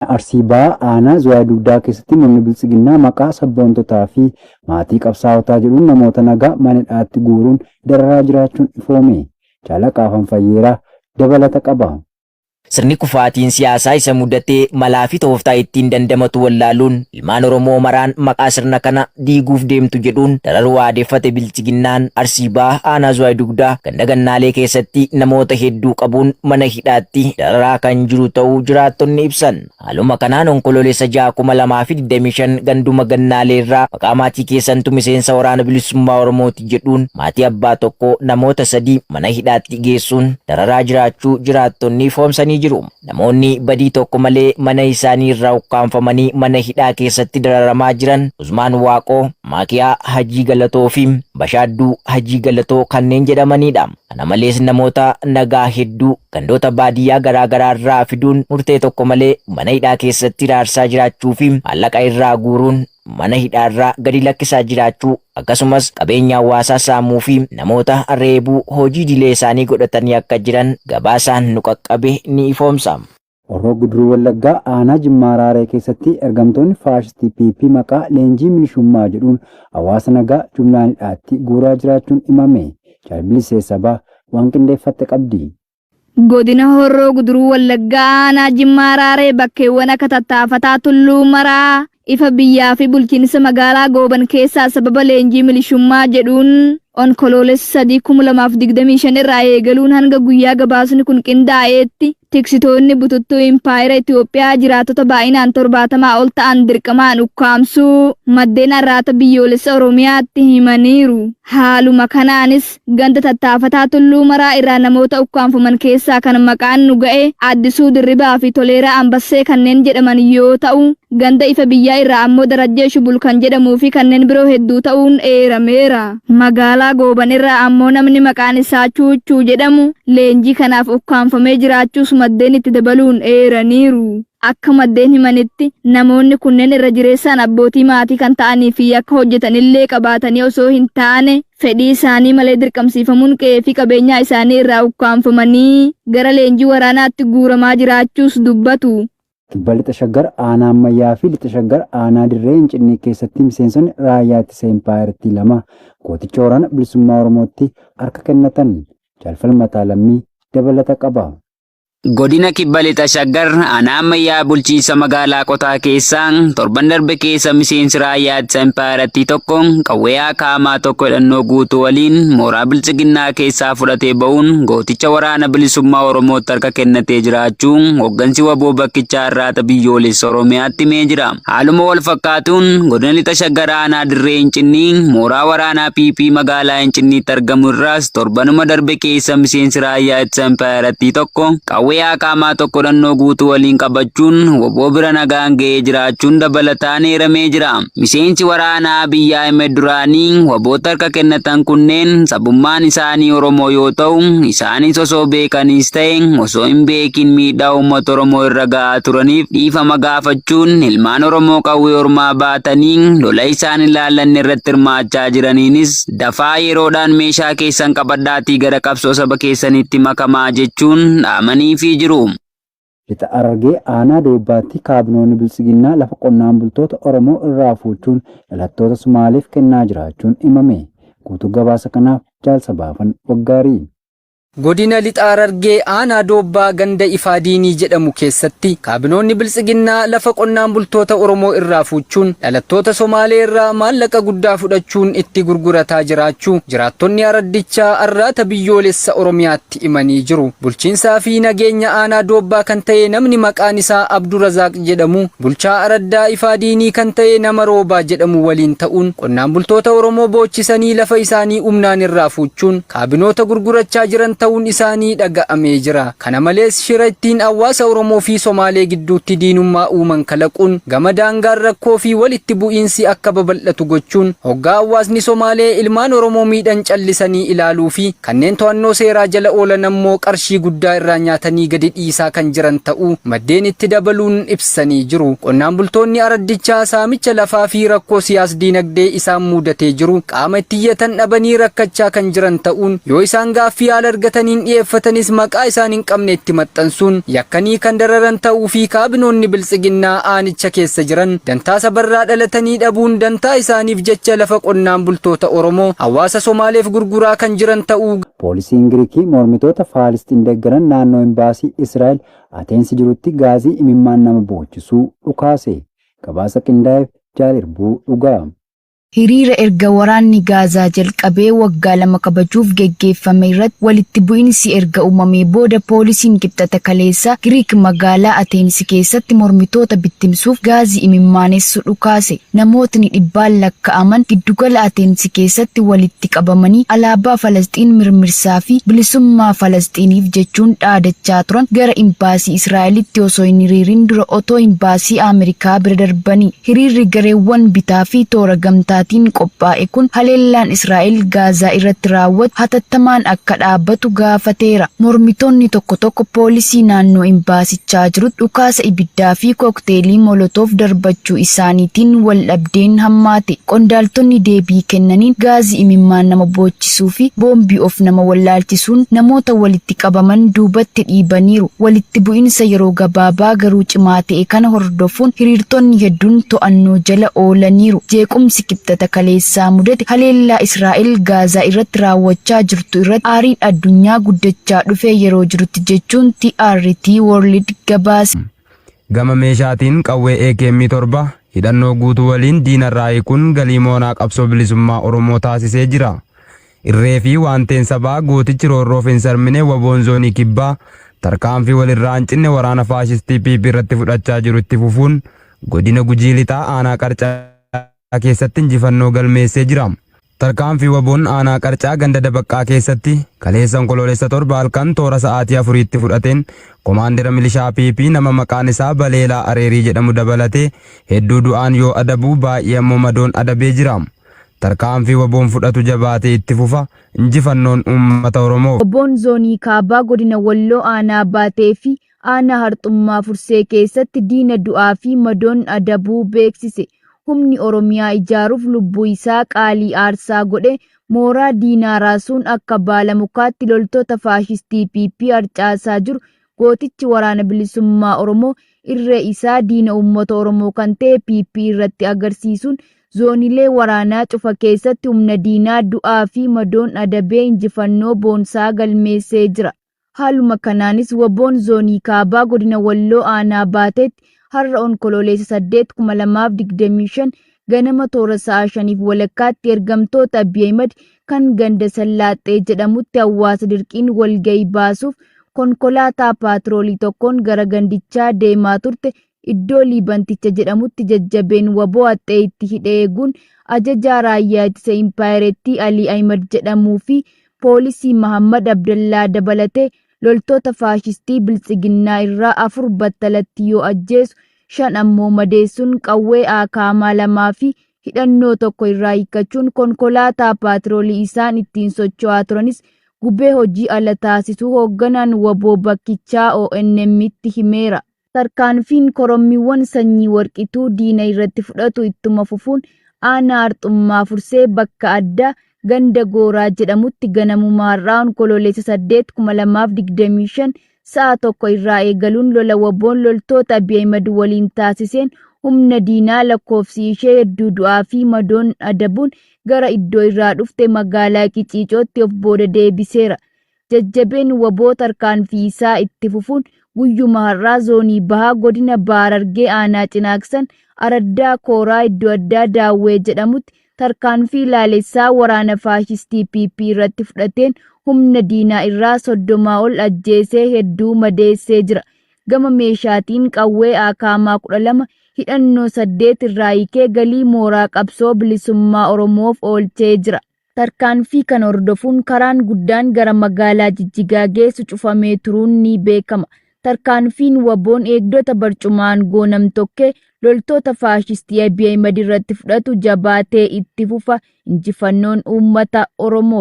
Arsii Bahaa Aanaa Zuwaay Dugdaa keessatti murni Biltsiginnaa maqaa sabboontotaa fi maatii qabsaa'otaa jedhuun namoota nagaa mana hidhaatti guuruun dararaa jiraachuun ifoome. Jaal Haqaafan Fayyeeraa dabalata qaba. Sirni kufaatiin siyaasaa isa mudate malaa fi tooftaa ittiin dandamatu wallaaluun ilmaan Oromoo maraan maqaa sirna kana diiguuf deemtu jedhuun dararuu aadeffate Biltsiginnaan Arsii Bahaa Aanaa Zuwaay Dugdaa ganda Gannaalee keessatti namoota hedduu qabuun mana hidhaatti dararaa kan jiru ta'uu jiraattonni ibsan. Haaluma kanaan Onkoloolessa 6, 2025 ganduma Gannaalee irraa maqaa maatii keessantu miseensa Waraana Bilisummaa Oromooti jedhuun maatii abbaa tokkoo namoota 3 mana hidhaatti geessuun dararaa jiraachuu jiraattonni ifoomsanii jiru. Namoonni badii tokko malee mana isaanii irraa ukkaamfamanii mana hidhaa keessatti dararamaa jiran Usmaan Waaqoo, Maakiyaa Hajii Galatoo fi Bashaadduu Hajii Galatoo kanneen jedhamaniidha. Kana malees namoota nagaa hedduu gandoota baadiyyaa garaa garaa irraa fiduun murtee tokko malee mana hidhaa keessatti hiraarsaa jiraachuu fi maallaqa irraa guuruun mana hidhaa irraa gadi lakkisaa jiraachuu akkasumas qabeenya hawaasaa saamuu fi namoota reebuu hojii idilee isaanii godhatanii akka jiran gabaasaan nu qaqqabe ni ifoomsa. Horroo Guduruu Wallaggaa aanaa Jimmaa Raaree keessatti ergamtoonni faashistii PP maqaa leenjii milishummaa jedhuun hawaasa nagaa jumlaan hidhaatti guuraa jiraachuun himame. Jaal Bilisee Sabaa waan qindeeffatte qabdi. Godina Horroo Guduruu Wallaggaa aanaa Jimmaa Raaree bakkeewwan akka Tattaafataa Tulluu Maraa, Ifa Biyyaa fi bulchiinsa magaalaa Gooban keessaa sababa leenjii milishummaa jedhuun Onkoloolessa 3, 2025 irraa eegaluun hanga guyyaa gabaasni kun qindaa'eetti tiksitoonni bututtuu impaayera Itoophiyaa jiraattota baay'inaan 70 ol ta'an dirqamaan ukkaamsuu maddeen Arraata Biyyoolessa Oromiyaatti himaniiru. Haaluma kanaanis ganda Tattaafataa Tulluu Maraa irraa namoota ukkaamfaman keessaa kan maqaan nu ga'e Addisuu Dirribaa fi Toleeraa Ambassee kanneen jedhaman yoo ta'u, ganda Ifa Biyyaa irraa ammoo Darajjee Shubul kan jedhamuu fi kanneen biroo hedduu ta'uun eerameera. Magaalaa Gooban irraa ammoo namni maqaan isaa Chuuchuu jedhamu leenjii kanaaf ukkaamfamee jiraachuus maddeen itti dabaluun eeraniiru. Akka maddeen himanitti, namoonni kunneen irra jireessaan abbootii maatii kan ta'anii fi yakka hojjetan illee qabaatanii osoo hin taane fedhii isaanii malee dirqamsiifamuun qe'ee fi qabeenyaa isaanii irraa ukkaamfamanii gara leenjii waraanaatti guuramaa jiraachuus dubbatu. Kibba Lixa Shaggar aanaa Ammayyaa fi Lixa Shaggar aanaa Dirree Incinnii keessatti miseensonni raayyaa ittisa impaayerattii 2 gooticha Waraana Bilisummaa Oromootti harka kennatan. Jaal Falmataa Lammii dabalata qaba. Godina Kibba Lixa Shaggar aanaa Ammayyaa bulchiinsa magaalaa Qotaa keessaa torban darbe keessa miseensi raayyaa ittisa impaayerattii tokko qawwee akaamaa tokko hidhannoo guutuu waliin mooraa biltsiginnaa keessaa fudhatee ba'uun gooticha waraana bilisummaa Oromootti harka kennatee jiraachuu hooggansi waboo bakkichaa Arraata Biyyoolessa Oromiyaatti himee jira. Haaluma wal fakkaatuun godina Lixa Shaggar aanaa Dirree Incinnii mooraa waraanaa PP magaalaa Incinniitti argamu irraas torbanuma darbe keessa miseensi raayyaa ittisa impaayerattii tokko qawwee akaamaa tokko hidhannoo guutuu waliin qabachuun wbo bira nagaan ga'ee jiraachuun dabalataan eeramee jira. Miseensi waraanaa Abiy Ahimed duraanii wbotti harka kennatan kunneen sabummaan isaanii Oromoo yoo ta'u, isaanis osoo beekaniis ta'e osoo hin beekiin miidhaa uummata Oromoo irra ga'aa turaniif dhiifama gaafachuun ilmaan Oromoo qawwee ormaa baatanii lola isaan hin laallanne irratti hirmaachaa jiraniinis dafaa yeroodhaan meeshaa keessan qabadhaatii gara qabsoo saba keessaniitti makamaa jechuun dhaamaniifii jiru. Lixa Harargee aanaa Doobbaatti kaabinoonni Biltsiginnaa lafa qonnaan bultoota Oromoo irraa fuuchuun dhalattoota Sumaaleef kennaa jiraachuun himame. Guutuu gabaasa kanaaf Jaal Sabaafan Waggaarii. Godina Lixa Harargee aanaa Doobbaa ganda Ifaa Diinii jedhamu keessatti kaabinoonni Biltsiginnaa lafa qonnaan bultoota Oromoo irraa fuuchuun dhalattoota Somaalee irraa maallaqa guddaa fudhachuun itti gurgurataa jiraachuu jiraattonni araddichaa Arraata Biyyoolessa Oromiyaatti himanii jiru. Bulchiinsaa fi nageenya aanaa Doobbaa kan ta'e namni maqaan isaa Abdurazaaq jedhamu bulchaa araddaa Ifaa Diinii kan ta'e nama Roobaa jedhamu waliin ta'uun qonnaan bultoota Oromoo boochisanii lafa isaanii humnaan irraa fuuchuun kaabinoota gurgurachaa jiran ta'uun isaanii dhaga'amee jira. Kana malees shira ittiin hawaasa Oromoo fi Somaalee gidduutti diinummaa uuman kalaquun gama daangaan rakkoo fi walitti bu'iinsi akka babal'atu gochuun hoggaa hawaasni Somaalee ilmaan Oromoo miidhan callisanii ilaaluu fi kanneen to'annoo seeraa jala oolan ammoo qarshii guddaa irraa nyaatanii gadi dhiisaa kan jiran ta'uu maddeen itti dabaluun ibsanii jiru. Qonnaan bultoonni araddichaa saamicha lafaa fi rakkoo siyaas-diinagdee isaan muudatee jiru qaama itti iyyatan dhabanii rakkachaa kan jiran ta'uun yoo isaan gaaffii haala argatanii argataniin dhiyeeffatanis maqaa isaan hin qabne itti maxxansuun yakkanii kan dararan ta'uu fi kaabinoonni Biltsiginnaa aanicha keessa jiran dantaa sabarraa dhalatanii dhabuun dantaa isaaniif jecha lafa qonnaan bultoota Oromoo hawaasa Somaaleef gurguraa kan jiran ta'uu. Poolisiin Giriikii mormitoota Faalisxiin deeggaran naannoo imbaasii Israa'el Ateensi jirutti gaazii imimmaan nama boochisuu dhukaase. Gabaasa qindaa'eef Jaalirbuu Dhugaa. Hiriira erga waraanni Gaazaa jalqabee waggaa 2 kabajuuf geggeeffame irratti walitti bu'insi erga uumamee booda poolisiin Kibxata kaleessaa Giriik magaalaa Ateensi keessatti mormitoota bittimsuuf gaazii imimmaanessu dhukaase. Namootni dhibbaan lakka'aman giddugala Ateensi keessatti walitti qabamanii alaabaa Falasxiin mirmirsaa fi bilisummaa Falasxiiniif jechuun dhaadachaa turan gara Imbaasii Israa'elitti osoo hin hiriirin dura otoo Imbaasii Ameerikaa bira darbanii. Hiriirri gareewwan bitaa fi toora gamtaatiin qophaa'e kun haleellaan Israa'el Gaazaa irratti raawwattu hatattamaan akka dhaabbatu gaafateera. Mormitoonni tokko tokko poolisii naannoo imbaasichaa jirutti dhukaasa ibiddaa fi kookteelii Molotoov darbachuu isaaniitiin waldhabdeen hammaate. Qondaaltonni deebii kennaniin gaazii imimmaan nama boochisuu fi boombii of nama wallaalchisuun namoota walitti qabaman duubatti dhiibaniiru. Walitti bu'insa yeroo gabaabaa garuu cimaa ta'e kana hordofuun hiriirtonni hedduun to'annoo jala oolaniiru. Jeequmsi Kibxata kaleessaa mudate haleellaa Israa'el Gaazaa irratti raawwachaa jirtu irratti aariin addunyaa guddachaa dhufee yeroo jirutti jechuun TRT World gabaase. Gama meeshaatiin qawwee AKM 7 hidhannoo guutuu waliin diinarraa hiikuun galii moonaa qabsoo bilisummaa Oromoo taasisee jira. Irree fi waanteen sabaa gootichi roorroof hin sarmine WBOn Zoonii Kibbaa tarkaanfii walirraa hin cinne waraana faashistii PP irratti fudhachaa jiru itti fufuun godina Gujii Lixaa aanaa Qarcaa keessatti injifannoo galmeessee jira. Tarkaanfii WBOn aanaa Qarcaa ganda Dabaqqaa keessatti kaleessa Onkoloolessa 7 halkan toora sa'aatii afuriitti fudhateen komaandera milishaa PP nama maqaan isaa Baleelaa Areerii jedhamu dabalatee hedduu du'aan yoo adabu baay'ee ammoo madoon adabee jira. Tarkaanfii WBOn fudhatu jabaatee itti fufa. Injifannoon uummata Oromoof. Wbon Zoonii Kaabaa Godina Walloo Aanaa Baatee fi Aanaa Harxummaa Fursee keessatti diina du'aa fi madoon adabuu beeksise. Humni Oromiyaa ijaaruuf lubbuu isaa qaalii aarsaa godhe mooraa diinaa raasuun akka baala mukaatti loltoota faashistii PP harcaasaa jiru gootichi Waraana Bilisummaa Oromoo irree isaa diina uummata Oromoo kan ta'e PP irratti agarsiisuun zoonilee waraanaa cufa keessatti humna diinaa du'aa fi madoon adabee injifannoo boonsaa galmeessee jira. Haaluma kanaanis WBOn Zoonii Kaabaa Godina Walloo Aanaa Baateetti har'a Onkololeessa 8, 2025 ganama toora sa'a shaniif walakkaatti ergamtoota Abiy Ahimed kan ganda Sallaaxxee jedhamutti hawaasa dirqiin walga'ii baasuuf konkolaataa paatroolii tokkoon gara gandichaa deemaa turte iddoo Liibanticha jedhamutti jajjabeen wbo haxxee itti hidhee eeguun ajajaa raayyaa ittisa impaayerattii Alii Ahimed jedhamuu fi poolisii Mahaammad Abdallaa dabalatee loltoota faashistii Biltsiginnaa irraa 4 battalatti yoo ajjeesu 5 ammoo madeessuun qawwee AKM 2 fi hidhannoo tokko irraa hiikkachuun konkolaataa paatroolii isaan ittiin socho'aa turanis gubee hojii ala taasisuu hoogganaan wbo bakkichaa ONM'tti himeera. Tarkaanfiin korommiiwwan sanyii Warqituu diina irratti fudhatu ittuma fufuun aanaa Arxummaa Fursee bakka addaa ganda Gooraa jedhamutti ganamuma har'aa Onkoloolessa 8, 2025 sa'a 1:00 irraa eegaluun lola WBOn loltoota Abiy Ahimed waliin taasiseen humna diinaa lakkoofsi ishee hedduu du'aa fi madoon adabuun gara iddoo irraa dhufte magaalaa Qiciicootti of booda deebiseera. Jajjabeen wbo tarkaanfii isaa itti fufuun guyyuma har'aa Zoonii Bahaa Godina Baha Harargee Aanaa Cinaaksan Araddaa Kooraa iddoo addaa Daawwee jedhamutti tarkaanfii laalessaa waraana faashistii PP irratti fudhateen humna diinaa irraa 30 ol ajjeesee hedduu madeessee jira. Gama meeshaatiin qawwee AKM 12 hidhannoo 8 irraa hiikee galii mooraa qabsoo bilisummaa Oromoof oolchee jira. Tarkaanfii kana hordofuun karaan guddaan gara magaalaa Jijjigaa geessu cufamee turuun ni beekama. Tarkaanfiin WBOn eegdota barcuma aangoo nam-tokkee loltoota faashistii Abiy Ahimed irratti fudhatu jabaatee itti fufa. Injifannoon uummata Oromoof!